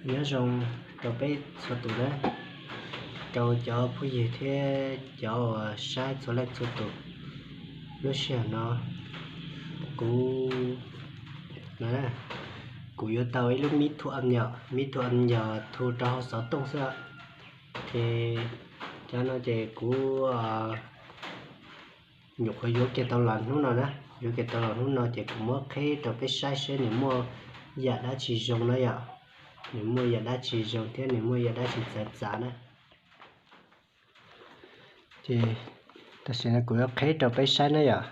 Nyob zoo rau peb txhua tus na, rau cov phooj ywg thiab cov uas saib txhua leej txhua tus. Lub sij hawm no kuv, kuv yuav tau ib lub mib thu am yom, mib thu am yog thu rau hauv xov tooj xwb. Ces cov no ces kuv nyuam qhuav yuav kiag tau los hnub no na, yuav kiag tau los hnub no ces kuv muab qhib rau peb saib seb nws muaj yam dab tsi zoo na yom, nws muaj yam dab tsi zoo thiab nws muaj yam dab tsi txawv txav na. Ces tam sim no kuv yuav qhib rau peb saib na yom,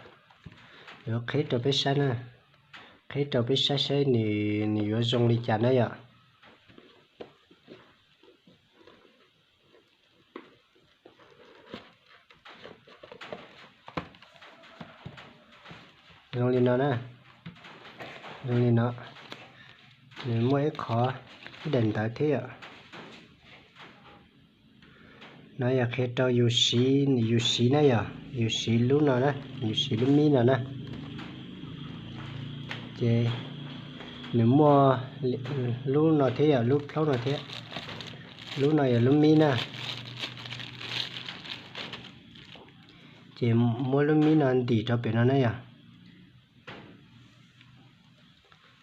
yuav qhib rau peb saib na, qhib rau peb saib seb nws, nws yuav zoo li cas na yom. Zoo li no na, zoo li no, nws muaj ib qhov, ib daim ntawv thiab yom. No yog qhia rau yus siv, yus siv na yom, yus siv lub no na, yus siv lub mib no na. Ces nws muaj lub no thiab yom, lub plaub no thiab. Lub no yog lub mib na. Ces muab lub mib no ntim rau pem no na yom.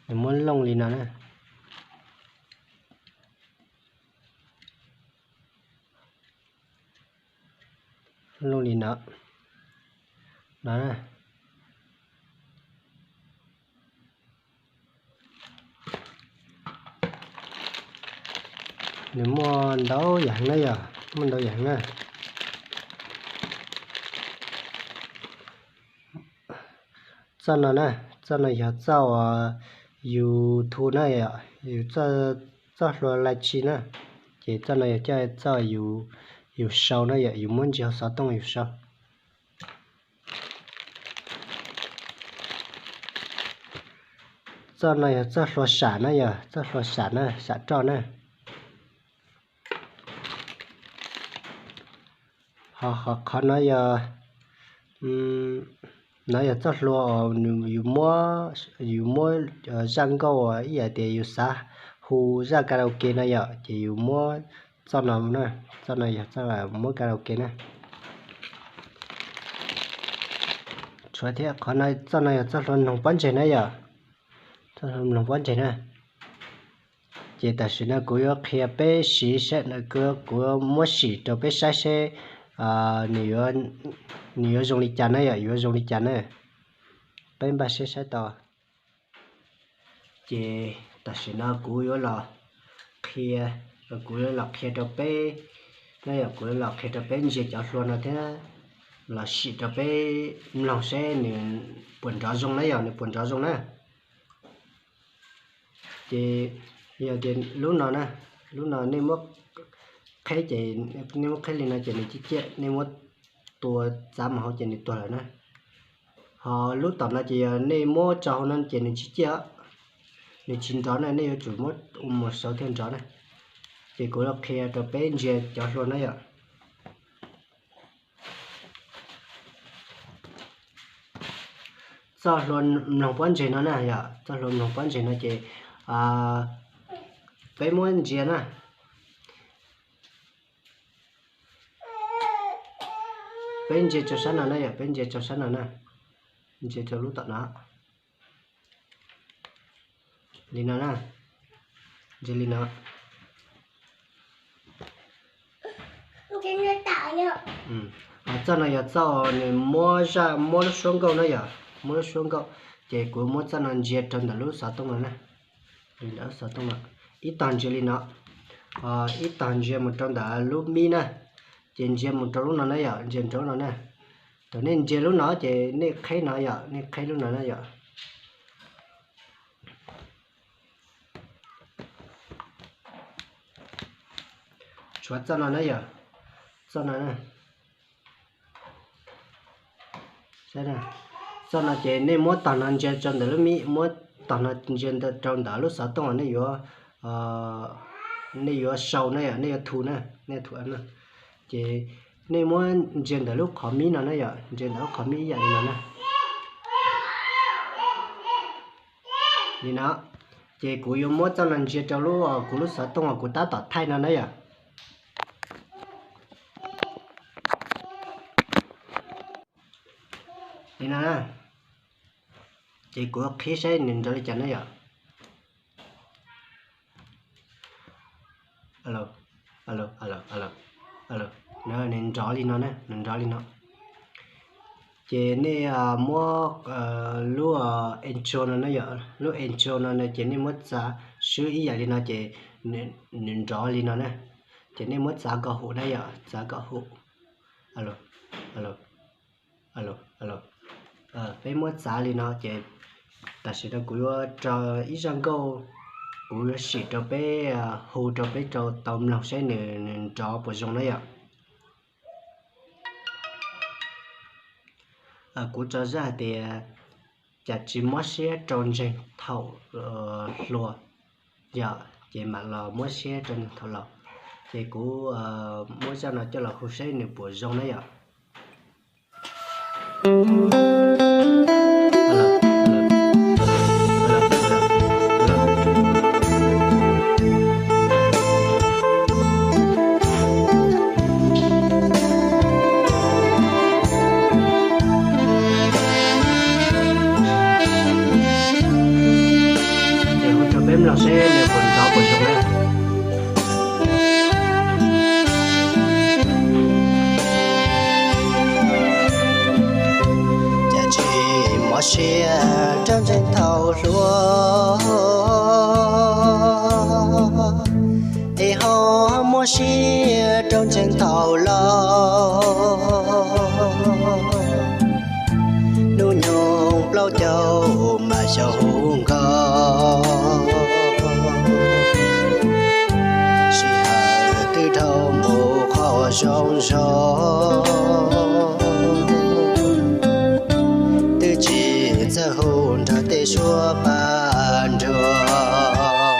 Nws muab looj li no na. Looj li no, no na. Nws muaj ntau yam heev na yom, muaj ntau yam heev na. Txoj no na, txoj no yog txoj uas yus thu na yom, yus txoj hlua live stream na, ces txoj no yog coj txoj yus sau na yom, yus muab ntsia hauv xov tooj yus sau. Txoj no yog txoj hlua sam na yom, txoj hlua sam na, sam roj na. Ho qhov no yog, no yog txoj hlua uas yus muab, yus muab zaj nkauj ib yam tias yus xav hu zaj karaoke no yom, ces yus muab txoj no na, txoj no yog txoj muab karaoke na. Tshuav thiab qhov no, txoj no yog txoj hlua mloog pob ntseg na yom, txoj hlua mloog pob ntseg na. Ces tam sim no kuv yuav qhia peb siv saib, kuv muab sim rau peb saib seb nws yuav zoo li cas na yom, yuav zoo li cas na. Peb npaj siab saib tau. Ces tam sim no kuv yuav los qhia, kuv yuav los qhia rau peb, no yog kuv yuav los qhia rau peb ntsia cov hlua no thiab los sim rau peb mloog seb nws puas nrov zoo na, yog nws puas nrov zoo na. Ces yog tias lub no na, lub no nej muab qheb ces, nej muab qheb li no ces nws ciaj ciaj, nej muab tua txav mus hauv ces nws tuag lawm na. Ho lub tom no ces yog nej muab tso hauv no ces nws tsis ciaj, nws tsis nrov na, nej yuav tsum muab ua mus saud thiaj nrov na. Ces kuv yuav qhia rau peb ntsia cov hlua na yom. Txoj hlua mloog pob ntseg no na yom, txoj hlua mloog pob ntseg no ces peb muab ntsia na. Peb ntsia rau sab no na yom, peb ntsia rau sab no na, ntsia rau lub tom no. Li no na, ntsia li no. Txoj no yog txoj nws muab, muab lub suab nkauj na yom, muab lub suab nkauj, ces kuv muab txoj no ntsia rau ntawm lub xov tooj no na, ntawm lub xov tooj no, ib tog ntsia li no, ib tog ntsia mus rau ntawm lub mib na, ces ntsia mus rau lub no na yom, ntsia rau lub no na. Thaum nej ntsia lub no ces nej qheb no yom, nej qheb lub no na yom. Tshuav txoj no na yom, txoj no na. Txoj no ces nej muab tog no ntsia rau ntawm lub mib, muab tog no ntsia rau ntawm lub xov tooj uas nej yuav, nej yuav sau na yom, nej yuav thu na, nej thu na. Ces nej muab ntsia ntawm lub qhov mib no na yom, ntsia ntawm lub qhov mib ib yam li no na. Li no. Ces kuv yuav muab txoj no ntsia rau lub, kuv lub xov tooj uas kuv tab tom thaij no na yom. Li no na, ces kuv qhib saib nws nrov li cas na yom. Nws nrov li no na, nws nrov li no. Ces nej muab lub intro no na yom, lub intro no na ces nej muab txav swb ib yam li no ces nws nrov li no na. Ces nej muab txav kom hum na yom, txav kom hum. Peb muab txav li no ces tam sim no kuv yuav rau ib zaj nkauj, kuv yuav sim rau peb, hu rau peb rau tau mloog saib nws nrov puas zoo na yom. Kuv tso zaj hais tias, cas tsis mob siab rau ntseeg thaum hluas yom, ces mam los mob siab rau ntseeg thaum laus. Ces kuv muab zaj no coj los hu saib nws puas zoo na yom. Ces hu rau peb mloog seb nws puas nrov puas zoo na. Cas tsis mob siab rau ntseeg thaum hluas, es ho mob siab rau ntseeg thaum laus. Hnub nyoog plaub caug mas xyaum hu nkauj, sij hawm twb dhau mus qhov zoo zoo, twb tsis txawj hu nrog tej suab pab nruag.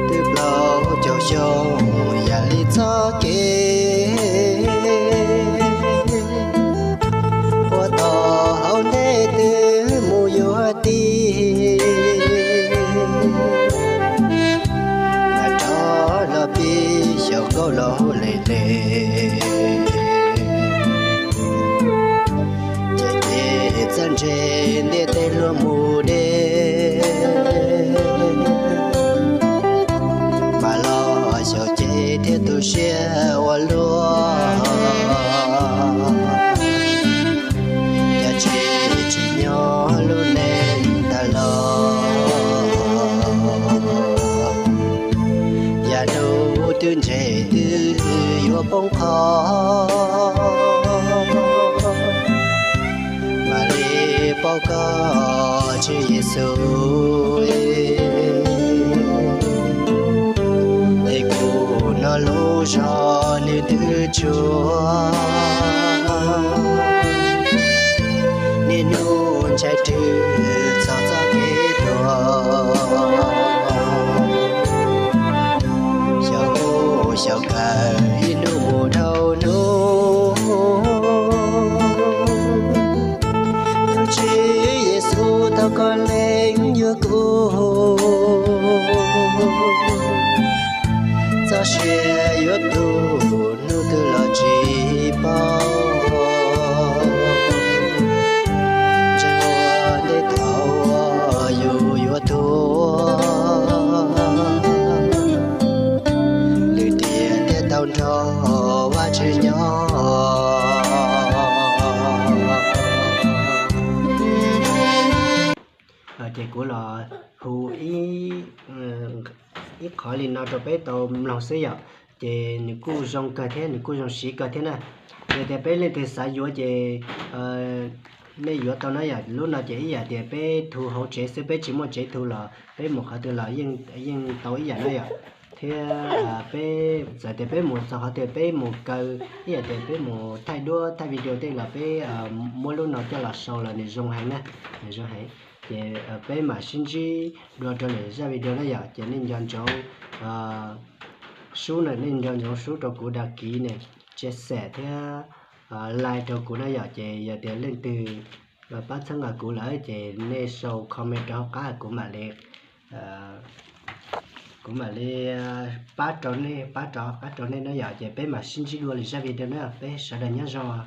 Twb plaub caug xyoo yam li txoj kev, ua tau hauv ntej twb mus yuav tij, mas rov los pib xyaum nkauj laus le le. Ces txawj ntse ntiaj teb luag mus deb, mas los xyaum ces thiaj tu siab ua luaj. Yog tsis tsim nyog lub neej tag los, yav ntuj twb ntse twb yuav poob qho, mam li paub koj Tswv Yexus, es kuv no lub zog nws twb tsuag, niaj hnub ntshai rwg txog txoj kev tuag. Xyaum ub xyaum kawm ib hnub mus dhau hnub, tus Tswv Yexus tau koj leej yuav kuv, txoj sia yuav tu hnub twg los tsis paub. Ntseeg ua ntej thaum yus yuav tuag, lwm tiam thiaj tau nrog Vajtswv nyob. Ces kuv los hu ib qhov li no rau peb tau mloog xwb yom. Ces nws kuj zoo kawg thiab nws kuj zoo siv kawg thiab na. Yog tias peb leej twg xav yuav ces nej yuav tau na yom. Lub no ces ib yam tias peb thu hauv tsev xwb, peb tsis muaj tsev thu los peb mus qhov twg los yeej tau ib yam na yom. Thiab peb txawm tias peb mus txog qhov twg peb mus kaw, ib yam tias peb mus thaij duab thaij video tej los peb muab lub no coj los sau los nws zoo heev na, nws zoo heev. Ces peb mam sib ntsib dua rau lwm zaj video na yom. Ces nej nco ntsoov sub na, nej nco ntsoov sub rau kuv, dag kiv ne, tsia xem thiab like rau kuv na yom. Ces yog tias leej twg Pab txhawb nqa kuv lawm ces nej sau comment rau hauv qab, kuv mam li, kuv mam li pab rau nej, pab rov qab rau nej na yom. Ces peb mam sib ntsib dua lwm zaj video na, peb sawv daws nyob zoo.